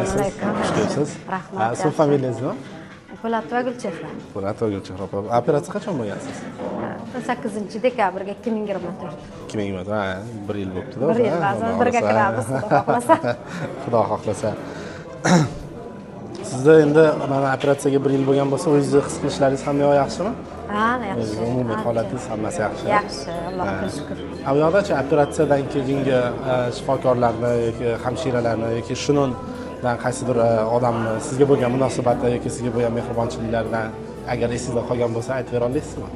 Assalomu alaykum. Xush kelibsiz. Rahmat. Ism familiyangiz nima? Po'latova Gulchehra. Po'latova Gulchehra opa. Operatsiya qachon bo'lgansiz? 18 dekabrga 2024. 2024. Ha, bir yil bo'libdi-da. Bir yil, ba'zan birga kiramiz, Xudo xohlasa. Xudo xohlasa. Sizda endi mana operatsiyaga bir yil bo'lgan bo'lsa, o'zingizni his qilishlaringiz hamma yoq yaxshimi? Ha, yaxshi. Umumiy holatingiz hammasi yaxshi. Yaxshi, Allohga shukr. U yoqdachi operatsiyadan keyingi shifokorlarni yoki hamshiralarni yoki shundan qaysidir odamni sizga bo'lgan munosabati yoki sizga bo'lgan mehribonchiliklaridan agar esingizda qolgan bo'lsa aytib bera olasizmi?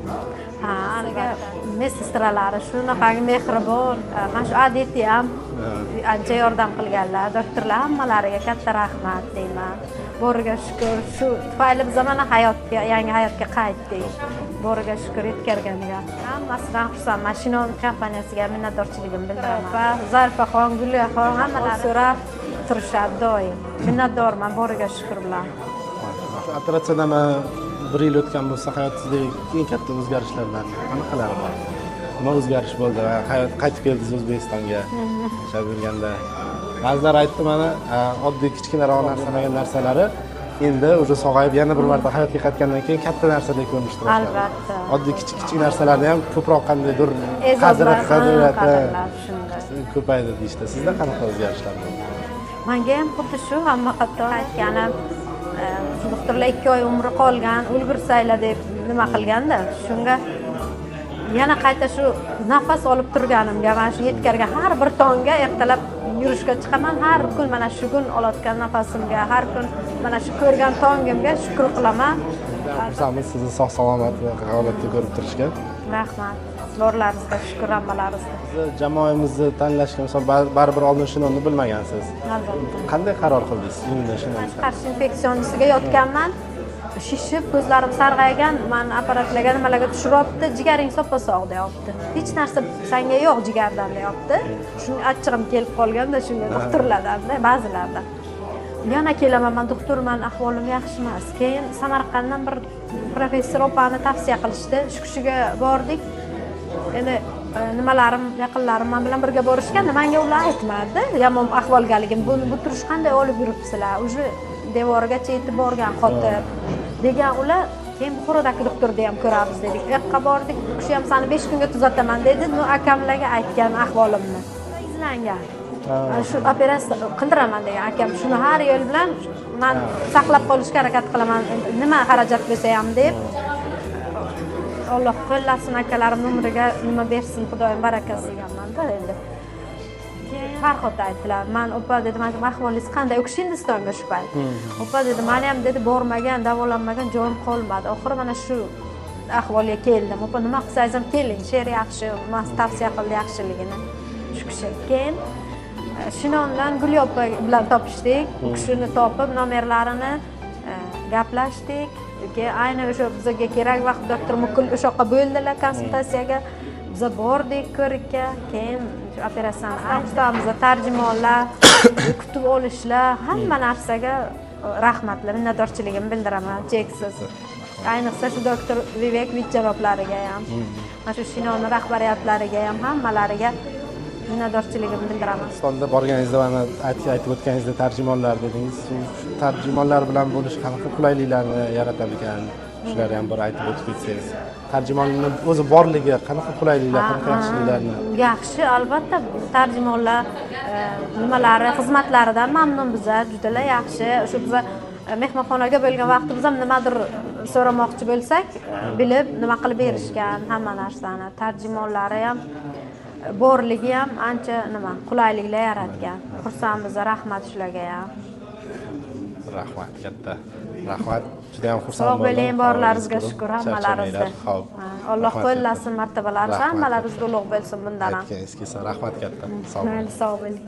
Ha, albatta. Medsestralari shunaqangi mehribon, mana shu Aditi ham ancha yordam qilganlar, doktorlar hammalariga katta rahmat deyman. Boriga shukur, shu tufayli biz mana hayotga, yangi hayotga qaytdik. Boriga shukur yetkarganiga. Hammasidan xursandman. Shinon kompaniyasiga minnatdorchiligimni bildiraman. Zarifaxon, Guliyaxon hammalari so'rab turishadi doim. Minnatdorman, boriga shukur bilan. Operatsiyadan bir yil o'tgan bo'lsa, hayotingizdagi eng katta o'zgarishlardan qanaqalari bor? Nima o'zgarish bo'ldi? Hayot qaytib keldingiz O'zbekistonga yashab yurganda. Ba'zilar aytdi mana oddiy kichkinaroq narsalagan narsalari endi o'sha sog'ayib yana bir marta hayotga qaytgandan keyin katta narsadek ko'rinishdi. Albatta. Oddiy kichik-kichik narsalarni ham ko'proq qandaydir qadrlab ko'paydi deyishdi. Sizda qanaqa o'zgarishlar bo'ldi? Menga ham xuddi shu hamma qator aytganim, doktorlar 2 oy umri qolgan, ulgursanglar deb nima qilganda, shunga yana qayta shu nafas olib turganimga, mana shu yetkarga har bir tongga ertalab yurishga chiqaman, har kun mana shu kun olayotgan nafasimga, har kun mana shu ko'rgan tongimga shukr qilaman. Xursandmiz sizni sog' salomat holatda ko'rib turishga. Rahmat. Borlaringizga shukr, hammalaringizga. Sizni jamoamizni tanlashga misol baribir oldin Shinonni bilmagansiz. Albatta. Qanday qaror qildingiz? Imенно Shinonni. Qarshi infeksionisiga yotganman. Shishib, ko'zlarim sarg'aygan, meni apparatlarga nimalarga tushiryapti, jigaring soppa-sog' deyapti. Hech narsa senga yo'q jigardan deyapti. Shunga achchig'im kelib qolganda shunga doktorlardan-da, ba'zilardan. Yana kelaman, men doktor, men ahvolim yaxshi emas. Keyin Samarqanddan bir professor opani tavsiya qilishdi. Shu kishiga bordik. Endi nimalarim, yaqinlarim men bilan birga borishgan, menga ular aytmadi. Yomon ahvolgaligim, bu turish qanday olib yuribsizlar? Уже devorgacha yetib borgan xotib degan ular. Keyin Buxorodagi doktorni ham ko'ramiz dedik. U yoqqa bordik, u kishi ham seni 5 kunga tuzataman dedi. No akamlarga aytgan ahvolimni. Izlangan. Shu operatsiya qildiraman degan akam. Shuni har yo'l bilan men saqlab qolishga harakat qilaman, nima xarajat bo'lsa ham deb. Alloh qo'llasin akalarimning umriga nima bersin, Xudoyim barakasi deganman-da endi. Keyin Farhod aytdilar, men opa dedi, men ahvolingiz qanday? U kishi Hindistonga shu payt. Opa dedi, meni ham dedi, bormagan, davolanmagan joyim qolmadi. Oxiri mana shu ahvolga keldim. Opa nima qilsangiz ham keling, she'r yaxshi, men tavsiya qildi yaxshiligini shu kishi. Keyin Shinondan Gulya opa bilan topishdik. U kishini topib, nomerlarini gaplashdik. Keyin ayni o'sha bizga kerak vaqt doktor Mukul o'sha yoqqa bo'ldilar konsultatsiyaga. Biz bordik ko'rikka. Keyin operatsiyani aytamiz, tarjimonlar, kutib olishlar, hamma narsaga rahmatli, minnatdorchiligimni bildiraman cheksiz. Ayniqsa shu doktor Vivek Vich janoblariga ham, mana shu Shinonni rahbariyatlariga ham, hammalariga minnatdorchiligimni bildiraman. Hindistonda borganingizda mana aytib o'tganingizda tarjimonlar dedingiz. Shu tarjimonlar bilan bo'lish qanaqa qulayliklarni yaratar ekan? Shularni ham bir aytib o'tib ketsangiz. Tarjimonning o'zi borligi qanaqa qulayliklar, qanaqa yaxshiliklarni? Yaxshi, albatta tarjimonlar nimalari, xizmatlaridan mamnun biza, juda yaxshi. Shu biza mehmonxonaga bo'lgan vaqtimiz ham nimadir so'ramoqchi bo'lsak, bilib nima qilib berishgan hamma narsani. Tarjimonlari ham borligi ham ancha nima qulayliklar yaratgan. Xursandmiz, rahmat shularga ham. Rahmat katta. Rahmat. Juda ham xursand bo'ldim. Sog' bo'ling, borlaringizga shukr hammalaringizga. Alloh qo'llasin martabalaringiz, hammalaringiz ulug' bo'lsin bundan ham. Aytganingiz kelsin. Rahmat katta. Sog' bo'ling. Sog' bo'ling.